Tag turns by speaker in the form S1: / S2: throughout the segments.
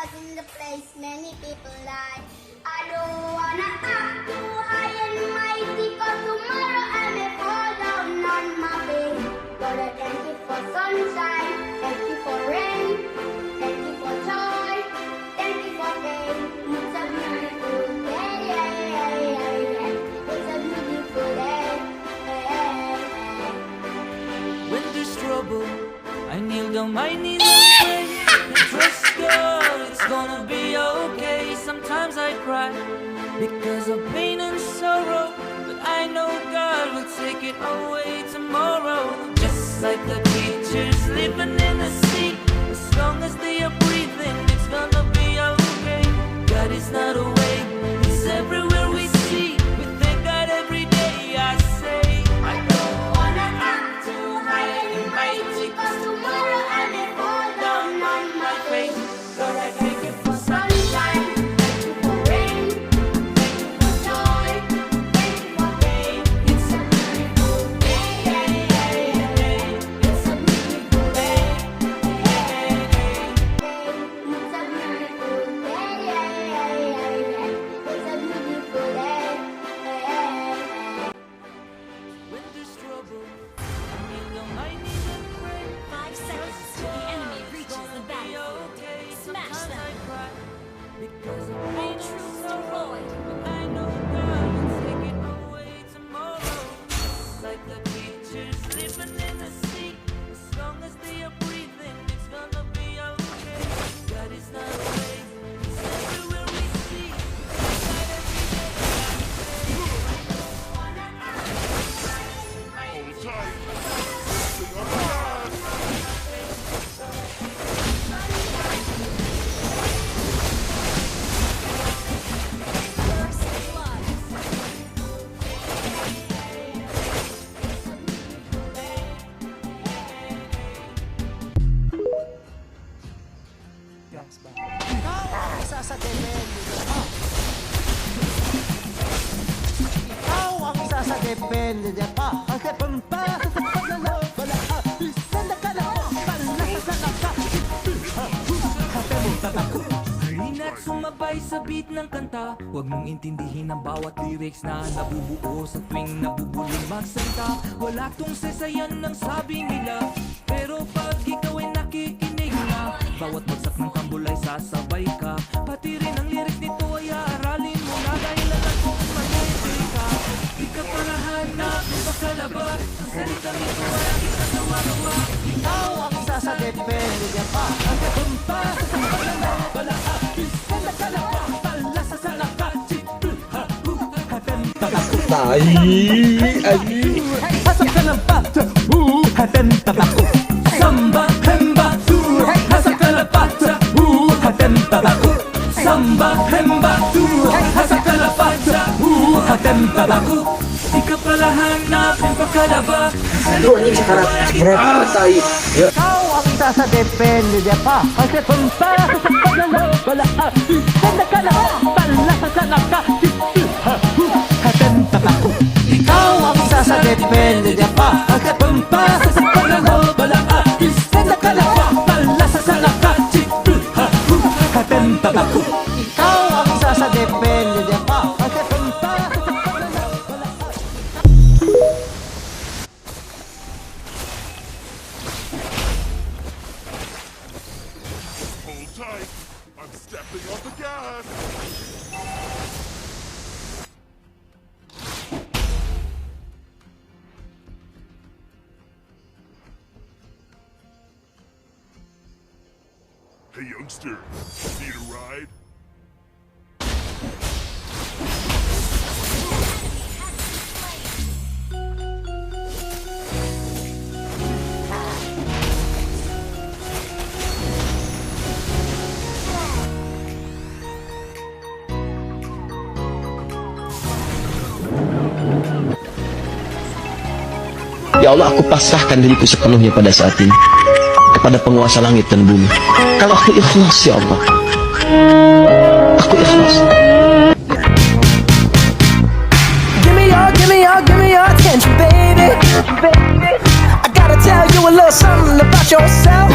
S1: Cause in the place many people die. I don't wanna act too high and mighty, cause tomorrow I may fall down on my face. Lord, I thank you for sunshine, thank you for rain, thank you for joy, thank you for pain. It's a beautiful day. It's a beautiful day.
S2: When there's trouble, I kneel down my knees and pray and trust God, it's gonna be okay. Sometimes I cry because of pain and sorrow, but I know God will take it away tomorrow. Just like the creatures living in the sea, as long as they are breathing, it's gonna be okay. God is not away, He's everywhere we see. We thank God every day. I say, I don't wanna act too high and mighty,
S1: 'Cause tomorrow I may fall down on my face.
S2: Lord, I thank you for
S1: Sunshine, thank you for rain, thank you for joy, thank you for pain.
S2: It's a beautiful day. It's a beautiful day.
S1: It's a beautiful day. It's a beautiful day.
S2: When there's trouble, I kneel down my knees and pray.
S3: 5 seconds till the enemy reaches the
S2: Be
S3: battlefield.
S2: okay.
S3: Smash
S2: Sometimes
S3: them.
S2: I cry because of
S3: All
S2: pain and
S3: troops
S2: sorrow,
S3: deployed.
S2: but I know God will take it away tomorrow. Just like the creatures living in the sea, as long as they are breathing, it's gonna be okay. God is not away, He's everywhere we see. We thank God every day.
S4: Hold tight. Stepping on the gas.
S3: First blood.
S5: Ikaw ang isa sa depende pa. Ikaw ang isa sa depende pa. Kasi pampa sa paglalaw, wala ka. Sanda ka na pala sa naka.
S2: Halina't sumabay sa beat ng kanta. Huwag mong intindihin ang bawat lyrics na nabubuo sa tuwing nabubuling magsalita. Wala tong sasayan ng sabi nila, pero pag ikaw ay nakikinig na, bawat bagsak ng tambol ay sasabay ka. Pati rin ang lyrics nito ay aaralin mo na, dahil alam kong matindi ka. Di ka para hanapin pa sa labas. Ang salitang ito ay aking nagawa-gawa.
S5: Ikaw ang isa sa depende pa. Kasi pampa sa paglalaw, wala ka. Sanda ka na pala sa naka.
S6: Tai, anjing.
S5: Hasap ka ng pata, haten tabaku.
S2: Samba, hemba, du, hasakalapata, u, hatem tabaku. Samba, hemba, du, hasakalapata, u, hatem tabaku. Di ka pala hanapin pa kalaba.
S6: Aduh anjing sekarat. Ah, tai. Ya.
S5: Ikaw ang isa sa depende pa. Kasi pampa sa paglalaw, wala ka. Sanda ka na pala sa naka. Haten tabaku. Ikaw ang isa sa depende pa. Kasi pampa sa paglalaw, wala ka. Sanda ka na pala sa naka. Haten tabaku. Ikaw ang isa sa depende pa. Kasi pampa sa paglalaw, wala ka.
S4: Hold tight. I'm stepping on the gas. Hey, youngster. Need a ride?
S6: Ya Allah, aku pasrahkan diriku sepenuhnya pada saat ini kepada penguasa langit dan bumi. Kalau aku ikhlas, ya Allah, aku ikhlas.
S7: Give me your, give me your, give me your attention, baby. I gotta tell you a little something about yourself.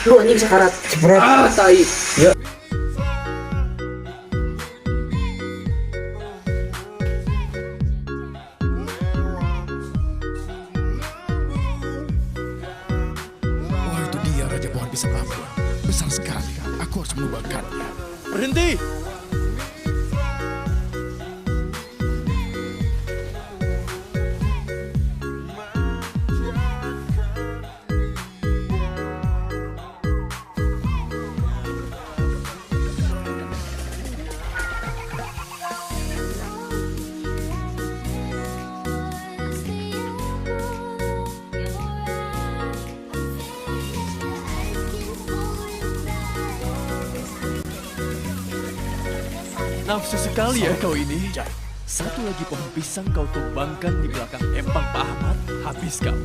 S6: Lu anjing sekarat. Ah, tai. Ya.
S4: Wah, itu dia Raja Pohon Pisang Ambon. Besar sekali. Aku harus menumbangkannya.
S8: Berhenti! Nafsu sekali ya kau ini. Satu lagi pohon pisang kau tumbangkan di belakang empang Pak Ahmad, habis kau.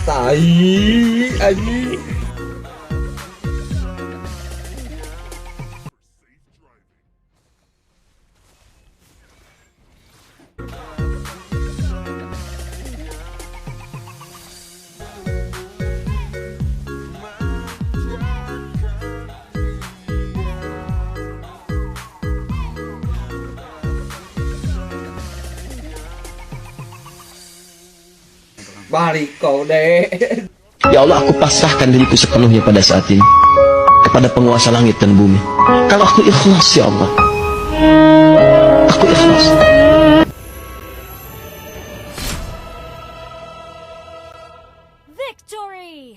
S6: Tai anjing.
S9: Balik kau deh.
S6: Ya Allah, aku pasrahkan diriku sepenuhnya pada saat ini kepada penguasa langit dan bumi. Kalau aku ikhlas, ya Allah, aku ikhlas.
S3: Victory!